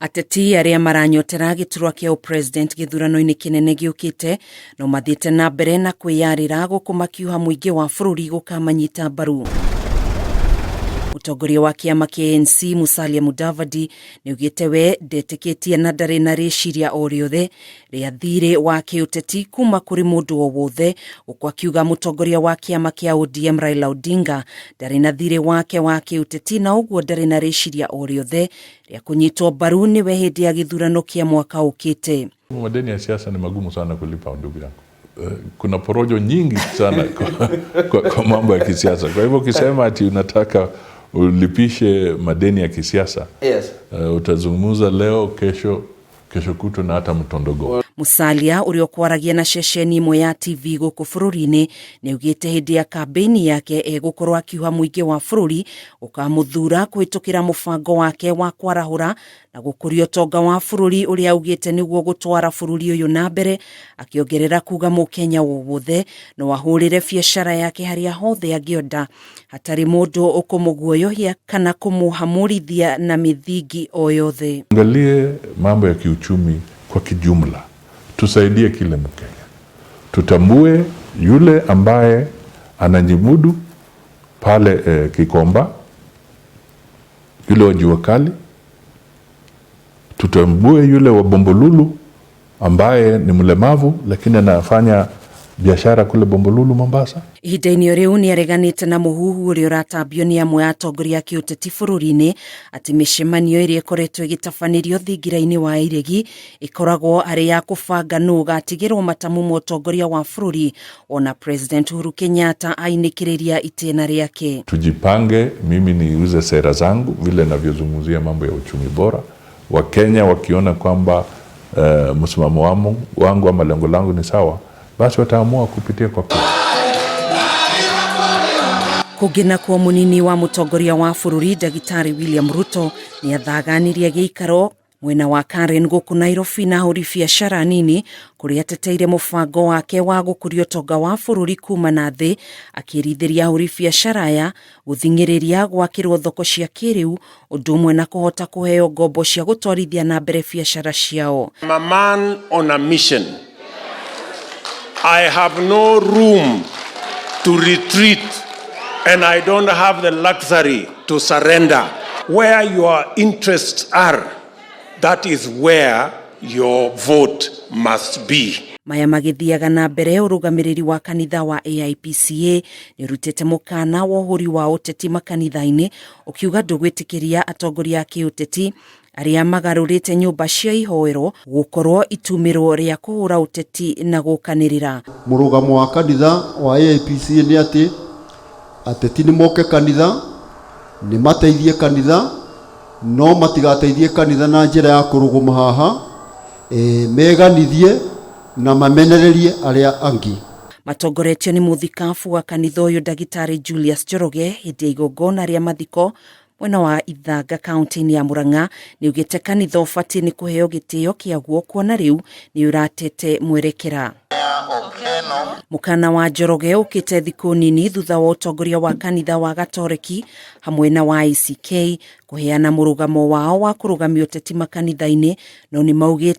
Ateti arĩa maranyotera gĩturwa kĩa ũpresident gĩthurano-inĩ kĩnene gĩũkĩte no mathiĩte na mbere na kwĩyarĩra gũkũ makiuha mũingĩ wa bũrũri gũkamanyita mbaru. Mũtongoria wa kĩama kĩa ANC Musalia Mudavadi nĩaugĩte we ndetĩkĩtie na ndarĩ na rĩciria o rĩothe rĩa thirĩ wa kĩũteti kuma kũrĩ mũndũ o wothe, gũkũ akiuga mũtongoria wa kĩama kĩa ODM Raila Odinga ndarĩ na thirĩ wake wa kĩũteti na ũguo ndarĩ na rĩciria o rĩothe rĩa kũnyitwo mbaru nĩwe hĩndĩ ya gĩthurano kĩa mwaka ũkĩte. Madeni ya siasa ni magumu sana kulipa, ndugu yangu. Kuna porojo nyingi sana kwa mambo ya kisiasa. Kwa hivyo ukisema ati unataka ulipishe madeni ya kisiasa, utazungumza leo, kesho, kesho kutwa na hata mtondogo. Musalia ũrĩa ũkwaragia na ceceni ĩmwe ya TV gũkũ bũrũri-inĩ nĩaugĩte hĩndĩ ya kambĩini yake egũkorwo akiuha mũingĩ wa bũrũri ũkamũthura kũhĩtũkĩra mũbango wake wa kwarahũra na gũkũria ũtonga wa bũrũri ũrĩa augĩte nĩguo gũtwara bũrũri ũyũ na mbere, akĩongerera kuga mũkenya wowothe no ahũrĩre biacara yake harĩa hothe angĩenda hatarĩ mũndũ ũkũmũguoyohia kana kũmũhamũrithia na mĩthingi o yothe. Angalie mambo ya kiuchumi kwa kijumla, tusaidie kila Mkenya, tutambue yule ambaye anajimudu pale Kikomba, yule wa jua kali, tutambue yule wa Bombolulu ambaye ni mlemavu lakini anafanya biashara kule Bombolulu Mombasa. Ihinda-inĩ rĩu nĩ areganĩte na mũhuhu ũrĩa ũratambio nĩ amwe a atongoria a kĩũteti bũrũri-inĩ atĩ mĩcemanio ĩrĩa ĩkoretwo ĩgĩtabanĩrio thingira-inĩ wa iregi ĩkoragwo arĩ ya kũbanga nũ ũgatigĩrwo matamu ma ũtongoria wa bũrũri ona President Uhuru Kenyatta ainĩkĩrĩria itĩna rĩake. Tujipange, mimi niuze sera zangu vile navyozungumzia mambo ya uchumi bora. Wakenya wakiona kwamba msimamo wangu ama lengo langu ni sawa, basi wataamua kupitia kwa kura. Kũngĩ nakuo mũnini wa mũtongoria wa bũrũri ndagĩtarĩ William Ruto nĩ athaganirie gĩikaro mwena wa Karen gũkũ Nairobi na ahũri biacara nini kũrĩa ateteire mũbango wake wa gũkũria ũtonga wa bũrũri kuma na thĩ, akĩrithĩria ahũri biacara aya gũthing'ĩrĩria gwakĩrwo thoko cia kĩrĩu ũndũ ũmwe na kũhota kũheo ngombo cia gũtwarithia na mbere biacara ciao. I'm a man on a mission. I have no room to retreat and I don't have the luxury to surrender. Where your interests are, that is where your vote must be. Maya magĩthiaga na mbere ũrũgamĩrĩri wa kanitha wa AIPCA nĩ ũrutĩte mũkana wa ũhũri wa ũteti makanitha-inĩ ũkiuga ndũgwĩtĩkĩria atongoria a kĩũteti arĩa magarũrĩte nyũmba cia ihoero gũkorwo itumĩrwo rĩa kũhũra ũteti na gũkanĩrĩra. Mũrũgamo wa kanitha wa AIPCA nĩ atĩ ateti nĩ moke kanitha, nĩ mateithie kanitha, no matigateithie kanitha na njĩra ya kũrũgama haha, meganithie na mamenererie arĩa angĩ. Matongoretio nĩ mũthikabu wa kanitha ũyũ ndagĩtarĩ Julius Njoroge hĩndĩ ya igongona rĩa mathiko mwena wa Ithanga kaunti-inĩ ya Murang'a nĩaugĩte kanitha ũbatiĩ nĩ kũheo gĩtĩo kĩaguo kuona rĩu nĩ ũratete mwerekera. Mũkana wa Njoroge ũkĩte thikũ nini thutha wa ũtongoria wa kanitha wa Gatoreki hamwe na wa ACK kũheana mũrũgamo wao wa kũrũgamia ũteti makanitha-inĩ, no nĩ maugĩte